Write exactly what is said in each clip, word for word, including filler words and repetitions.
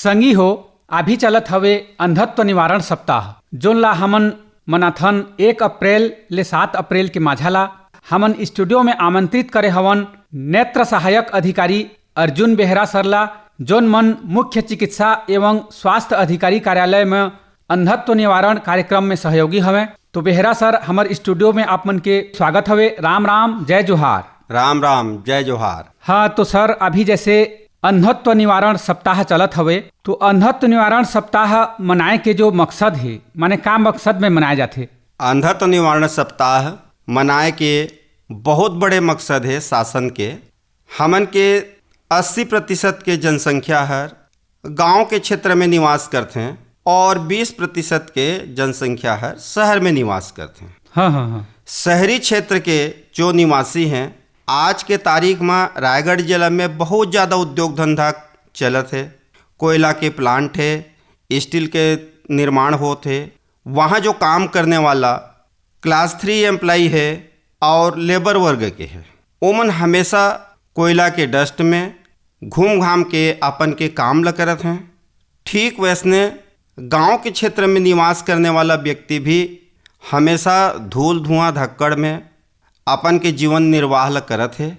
संगी हो, अभी चलत हवे अंधत्व निवारण सप्ताह, जोन ला हमन मनाथन एक अप्रैल ले सात अप्रैल के माझा ला। हमन स्टूडियो में आमंत्रित करे हवन नेत्र सहायक अधिकारी अर्जुन बेहरा सर ला, जोन मन मुख्य चिकित्सा एवं स्वास्थ्य अधिकारी कार्यालय में अंधत्व निवारण कार्यक्रम में सहयोगी हवे। तो बेहरा सर, हमर स्टूडियो में आप मन के स्वागत हवे। राम राम, जय जोहार। राम राम, जय जोहार। हाँ, तो सर, अभी जैसे अंधत्व निवारण सप्ताह चलत हवे, तो अंधत्व निवारण सप्ताह मनाए के जो मकसद हे, माने का मकसद में मनाए जाथे? अंधत्व निवारण सप्ताह मनाए के बहुत बड़े मकसद हे शासन के। हमन के अस्सी प्रतिशत के जनसंख्या हर गांव के क्षेत्र में निवास करथे और बीस प्रतिशत के जनसंख्या हर शहर में निवास करथे। हाँ, हाँ, हाँ। शहरी क्षेत्र के जो निवासी हैं, आज के तारीख में रायगढ़ जिला में बहुत ज्यादा उद्योग धंधा चलत हे। कोयला के प्लांट हे, स्टील के निर्माण होत हे। वहाँ जो काम करने वाला क्लास थ्री एम्प्लॉई हे और लेबर वर्ग के हे, ओमन हमेशा कोयला के डस्ट में घूम घाम के अपन के काम ल करत हैं। ठीक वैसने गांव के क्षेत्र में निवास करने वाला व्यक्ति भी हमेशा धूल धुआं धक्कड़ में अपन के जीवन निर्वाह ल करत हे।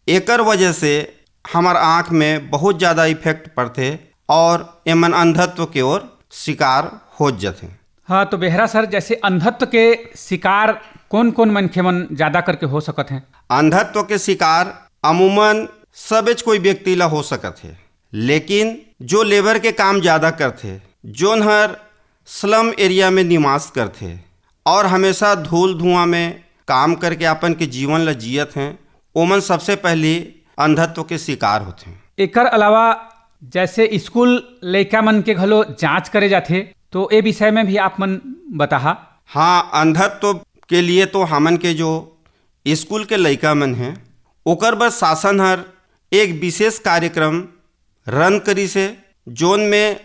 एकर वजह से हमर आँख में बहुत ज्यादा इफेक्ट पड़थे और एमन अंधत्व के ओर शिकार हो जथे। हाँ, तो बेहरा सर, जैसे अंधत्व के शिकार कौन-कौन मनखे मन ज्यादा करके हो सकत हैं? अंधत्व के शिकार अमूमन सबेच कोई व्यक्ति ला हो सकत हे, लेकिन जो लेबर के काम ज्यादा करथे, जोन हर स्लम एरिया में निवास करथे और हमेशा धूल धुआं में काम करके अपन के जीवन ला जियत हैं, ओमन सबसे पहली अंधत्व के शिकार होथे। एकर अलावा जैसे स्कूल लइका मन के घलो जांच करे जाथे, तो ए विषय में भी आप मन बताहा। हाँ, अंधत्व के लिए तो हमन के जो स्कूल के लइका मन हैं, ओकर बर शासन हर एक विशेष कार्यक्रम रन करिस हे, जोन में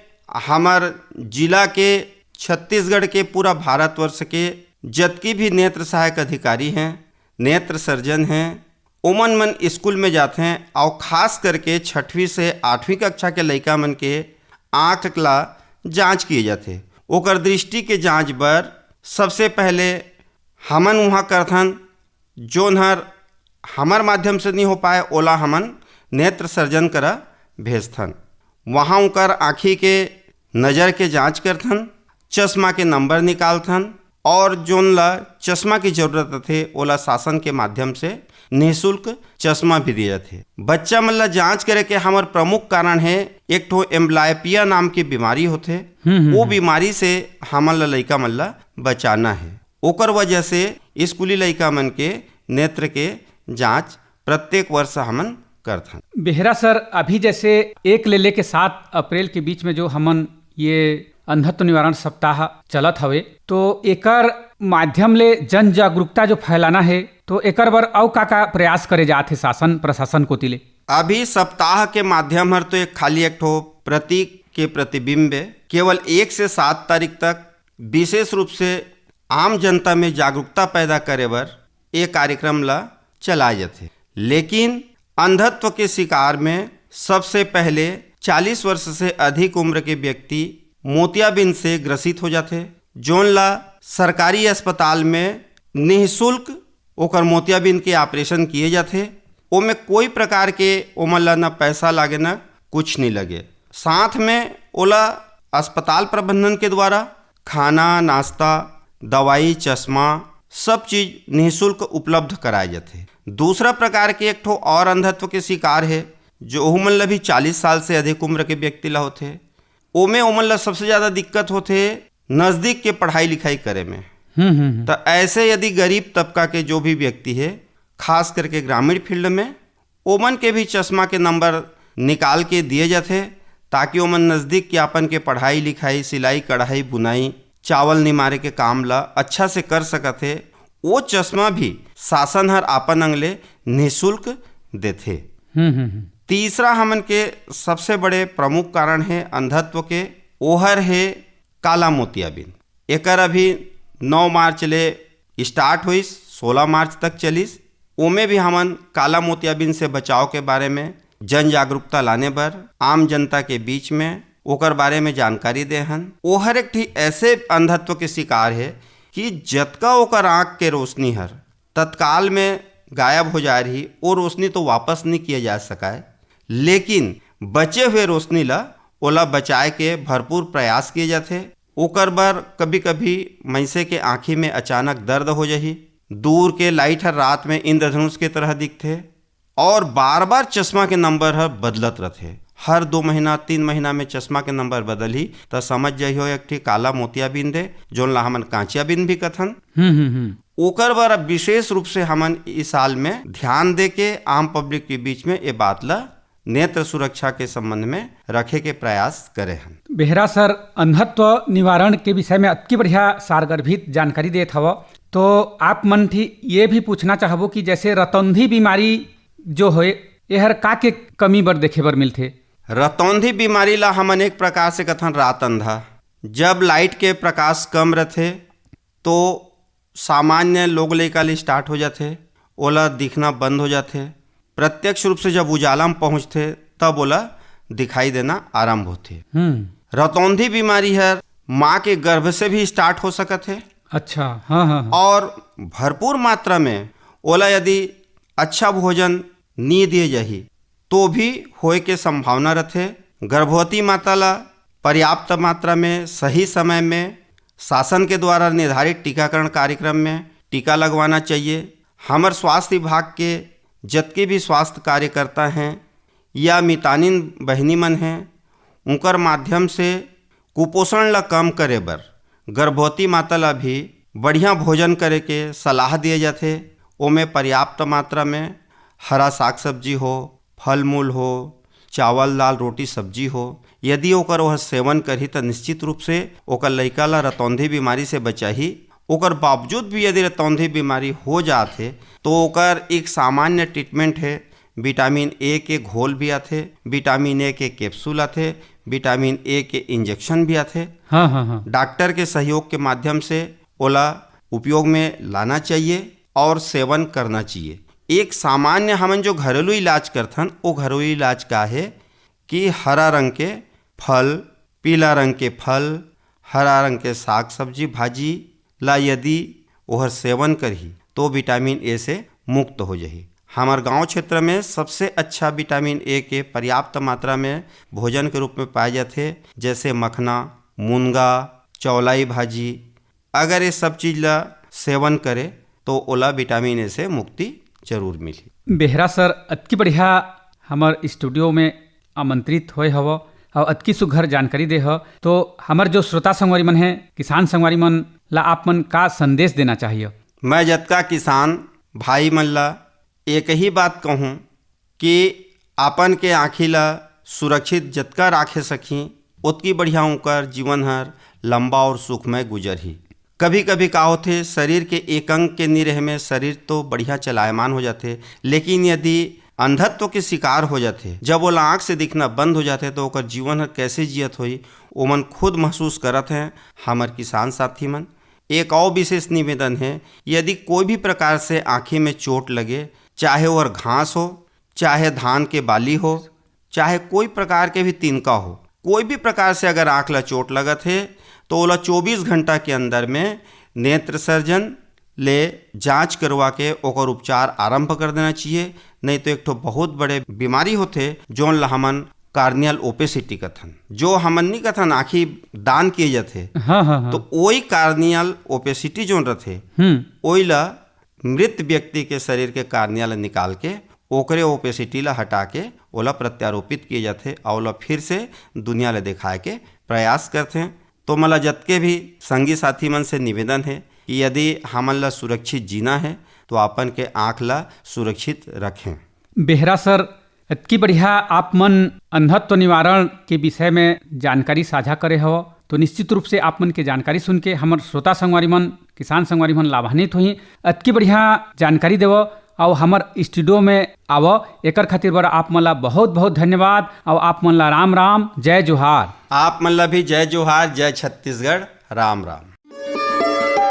हमर जिला के, छत्तीसगढ़ के, पूरा भारतवर्ष के जतकी भी नेत्र सहायक अधिकारी हैं, नेत्र सर्जन हैं, ओमन मन स्कूल में जाथें और खास करके छठवीं से आठवीं कक्षा के लइका मन के आँख ला जांच किए जाथे। ओकर दृष्टि के जांच बर सबसे पहले हमन उहाँ करथन, जोन हर हमर माध्यम से नहीं हो पाए, ओला हमन नेत्र सर्जन करा भेजथन। वहाँ ओकर आँखी के नजर के जांच करथन, चश्मा के नंबर निकालथन और जोन ला चश्मा की जरूरत रथे, ओला शासन के माध्यम से निःशुल्क चश्मा भी दिए जाथे। बच्चा मन ला जांच करे के हमर प्रमुख कारण हे, एक ठो एम्ब्लायपिया नाम की बीमारी होथे। हम्म, हम्म, वो हम्म। बीमारी से हमन ला, लइका मन ला बचाना हे। ओकर वजह से स्कूली लइका मन के नेत्र के जांच प्रत्येक वर्ष हमन करथन। बेहरा सर, अभी जैसे एक ले लेके सात अप्रैल के बीच में जो हमन ये अंधत्व निवारण सप्ताह चलत हवे, तो एकर माध्यम ले जन जागरूकता जो फैलाना हे, तो एकर बर अउ का-का प्रयास करे जात हे शासन प्रशासन कोति ले? अभी सप्ताह के माध्यम हर तो एक खाली एक ठो प्रतीक के प्रतिबिंब हे। केवल एक से सात तारीख तक विशेष रूप से आम जनता में जागरूकता पैदा करे बर ये कार्यक्रम ला चलाए जाथे। लेकिन अंधत्व के शिकार में सबसे पहले चालीस वर्ष से अधिक उम्र के व्यक्ति मोतियाबिंद से ग्रसित हो जाथे, जोन ला सरकारी अस्पताल में निःशुल्क ओकर मोतियाबिंद के ऑपरेशन किए जाथे। ओमे कोई प्रकार के ओमन ला न पैसा लागे, न कुछ नहीं लगे। साथ में ओला अस्पताल प्रबंधन के द्वारा खाना, नाश्ता, दवाई, चश्मा, सब चीज निःशुल्क उपलब्ध कराए जाथे। दूसरा प्रकार के एक ठो और अंधत्व के शिकार हे, जो ओहू मन ला भी चालीस साल से अधिक उम्र के व्यक्ति ला होथे। ओमे ओमन ला सबसे ज्यादा दिक्कत होथे नजदीक के पढ़ाई लिखाई करे में। हम्म, हम्म, हम्म। त ऐसे यदि गरीब तबका के जो भी व्यक्ति हे, खास करके ग्रामीण फील्ड में, ओमन के भी चश्मा के नंबर निकाल के दिए जाथे, ताकि ओमन नजदीक के अपन के पढ़ाई लिखाई, सिलाई कढ़ाई, बुनाई, चावल निमारे के काम ला अच्छा से कर सकत हे। वो चश्मा भी शासन हर आपन अंग ले निःशुल्क देथे। हम्म, हम्म, हम्म। तीसरा हमन के सबसे बड़े प्रमुख कारण हे अंधत्व के, ओहर हे काला मोतियाबिंद। एकर अभी नौ मार्च ले स्टार्ट होइस, सोलह मार्च तक चलिस। ओमे भी हमन काला मोतियाबिंद से बचाव के बारे में जन जागरूकता लाने बर आम जनता के बीच में ओकर बारे में जानकारी दे हन। ओहर एक ठी ऐसे अंधत्व के शिकार हे कि जतका ओकर आँख के रोशनी हर तत्काल में गायब हो जाए रही, वो रोशनी तो वापस नहीं किया जा सकाय, लेकिन बचे हुए रोशनी ला, ओला बचाए के भरपूर प्रयास किए जाथे। ओकर बर कभी-कभी मइनसे के आँखी में अचानक दर्द हो जाही, दूर के लाइट हर रात में इंद्रधनुष के तरह दिखथे, और बार-बार चश्मा के नंबर हर बदलत रथे। हर दो महीना, तीन महीना में चश्मा के नंबर बदलही, त समझ जाइहो एक ठी काला मोतियाबिंद हे, जोन ला हमन कांचियाबिंद भी कथन। हम्म, हम्म, हम्म। ओकर बर अब विशेष रूप से हमन इस साल में ध्यान दे के आम पब्लिक के बीच में ये बात ला नेत्र सुरक्षा के संबंध में रखे के प्रयास करे हन। बेहरा सर, अंधत्व निवारण के विषय में अतकी बढ़िया सारगर्भित जानकारी देत हव, तो आप मन ठी ये भी पूछना चाहबो कि जैसे रतौंधी बीमारी जो होए, एहर का के कमी बर देखे बर मिलथे? रतौंधी बीमारी ला हमन एक प्रकार से कथन रात अंधा। जब लाइट के प्रकाश कम रथे, तो सामान्य लोग लइका ले स्टार्ट हो जाथे, ओला दिखना बंद हो जाथे। प्रत्यक्ष रूप से जब उजाला में पहुंचथे, तब ओला दिखाई देना आरंभ होथे। हम्म। रतौंधी बीमारी हर माँ के गर्भ से भी स्टार्ट हो सकत हे। अच्छा, हाँ, हाँ, हाँ। और भरपूर मात्रा में ओला यदि अच्छा भोजन नी दिए जाही, तो भी होए के संभावना रथे। गर्भवती माता ला पर्याप्त मात्रा में, सही समय में, शासन के द्वारा निर्धारित टीकाकरण कार्यक्रम में टीका लगवाना चाहिए। हमर स्वास्थ्य विभाग के जतके भी स्वास्थ्य कार्यकर्ता हैं या मितानिन बहिनी मन हैं, उनकर माध्यम से कुपोषण ला कम करे बर गर्भवती माता ला भी बढ़िया भोजन करे के सलाह दिए जाथे। ओमे पर्याप्त मात्रा में हरा साग सब्जी हो, फल मूल हो, चावल, दाल, रोटी, सब्जी हो, यदि ओकर वह सेवन करही, त निश्चित रूप से ओकर लइका ला रतौंधी बीमारी से बचाही। ओकर बावजूद भी यदि रतौंधी बीमारी हो जात हे, तो ओकर एक सामान्य ट्रीटमेंट हे। विटामिन ए के घोल भी आथे, विटामिन ए के कैप्सूल आथे, विटामिन ए के इंजेक्शन भी आथे। हाँ, हाँ, हाँ। डॉक्टर के सहयोग के माध्यम से ओला उपयोग में लाना चाहिए और सेवन करना चाहिए। एक सामान्य हमन जो घरेलू इलाज करथन, वो घरेलू इलाज का हे कि हरा रंग के फल, पीला रंग के फल, हरा रंग के साग सब्जी भाजी ला यदि ओहर सेवन करही, तो विटामिन ए से मुक्त हो जाही। हमर गांव क्षेत्र में सबसे अच्छा विटामिन ए के पर्याप्त मात्रा में भोजन के रूप में पाए जाथे, जैसे मखना, मुनगा, चौलाई भाजी। अगर ये सब चीज ला सेवन करे, तो ओला विटामिन ए से मुक्ति जरूर मिलही। बेहरा सर, अतकी बढ़िया हमर स्टूडियो में आमंत्रित होए हव और अतकी सुघर जानकारी दे हव, तो हमर जो श्रोता संगवारी मन हैं, किसान संगवारी मन ला आप मन का संदेश देना चाहिए? मैं जतका किसान भाई मन ला एक ही बात कहूँ कि अपन के आँखी ला सुरक्षित जतका राखे सकही, ओतकी बढ़िया उनकर जीवन हर लंबा और सुखमय गुजरही। कभी-कभी का होथे, शरीर के एक अंग के नी रहे में शरीर तो बढ़िया चलायमान हो जाथे, लेकिन यदि अंधत्व के शिकार हो जाथे, जब ओला आँख से दिखना बंद हो जाथे, तो ओकर जीवन हर कैसे जियत होही, ओमन खुद महसूस करत हैं। हमर किसान साथी मन, एक और विशेष निवेदन है, यदि कोई भी प्रकार से आँखी में चोट लगे, चाहे ओहर घास हो, चाहे धान के बाली हो, चाहे कोई प्रकार के भी तिनका हो, कोई भी प्रकार से अगर आँख ला चोट लगत हे, तो ओला चौबीस घंटा के अंदर में नेत्र सर्जन ले जांच करवा के ओकर उपचार आरंभ कर देना चाहिए। नहीं तो एक ठो बहुत बड़े बीमारी होथे, जोन ला हमन कार्नियल ओपेसिटी कथन, जो हमन नी कथन, आँखी दान किए जाथे। हाँ, हाँ, हाँ। तो ओई कार्नियल ओपेसिटी जोन रथे, हम्म। ओई ला मृत व्यक्ति के शरीर के कार्निया ला निकाल के ओकरे ओपेसिटी ला हटा के ओला प्रत्यारोपित किए जाथे अउ ओला फिर से दुनिया ला दिखाए के प्रयास करथे। तो मला जतके भी संगी साथी मन से निवेदन है कि यदि हमन ला सुरक्षित जीना है, तो अपन के आँख ला सुरक्षित रखें। बेहरा सर, अतकी बढ़िया आप मन अंधत्व निवारण के विषय में जानकारी साझा करे हव, तो निश्चित रूप से आप मन के जानकारी सुन के हमर श्रोता संगवारी मन, किसान संगवारी मन लाभान्वित होही। अतकी बढ़िया जानकारी देव, अउ हमर स्टूडियो में आव, एकर खातिर बर आप मन ला बहुत बहुत धन्यवाद, अउ आप मन ला राम राम, जय जोहार। आप मन ला भी जय जोहार, जय छत्तीसगढ़, राम राम।